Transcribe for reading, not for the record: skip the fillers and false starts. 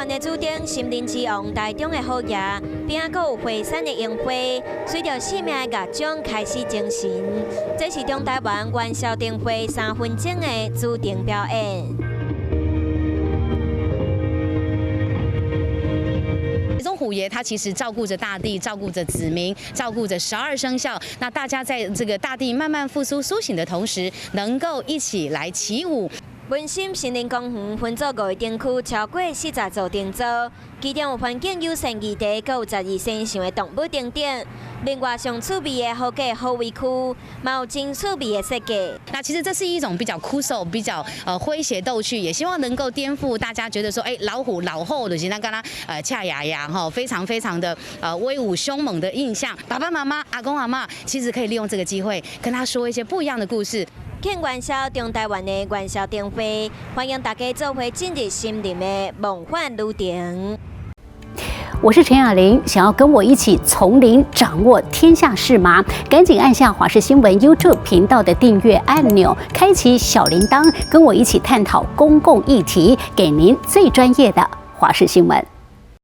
團的主燈森林之王台中的虎爺，邊仔閣有火山的櫻花，隨著四鳴的樂章開始精神。這是中台灣元宵燈會3分鐘的主燈表演。這虎爺他其實照顧着大地，照顧着子民，照顧着12生肖。那大家在這個大地慢慢復甦甦醒的同時，能夠一起來起舞。文心森林公園分做五個燈區，超過40座燈座，其中有環境友善議題，閣有12生肖的動物燈展。另外，上趣味的好價好位區，嘛有真趣味的設計。那其實這是一種比較酷臊、比較詼諧逗趣，也希望能夠顛覆大家覺得說，哎，老虎老虎就是那個啦，恰牙牙哈，非常非常的威武兇猛的印象。爸爸媽媽、阿公阿嬤，其實可以利用這個機會跟他說一些不一樣的故事。慶元宵，中台灣的元宵燈會，歡迎大家做伙進入森林的夢幻旅程。我是陳雅玲，想要跟我一起從零掌握天下事嗎？趕緊按下華視新聞 YouTube 頻道的訂閱按鈕，開啟小鈴鐺，跟我一起探討公共議題，給您最專業的華視新聞。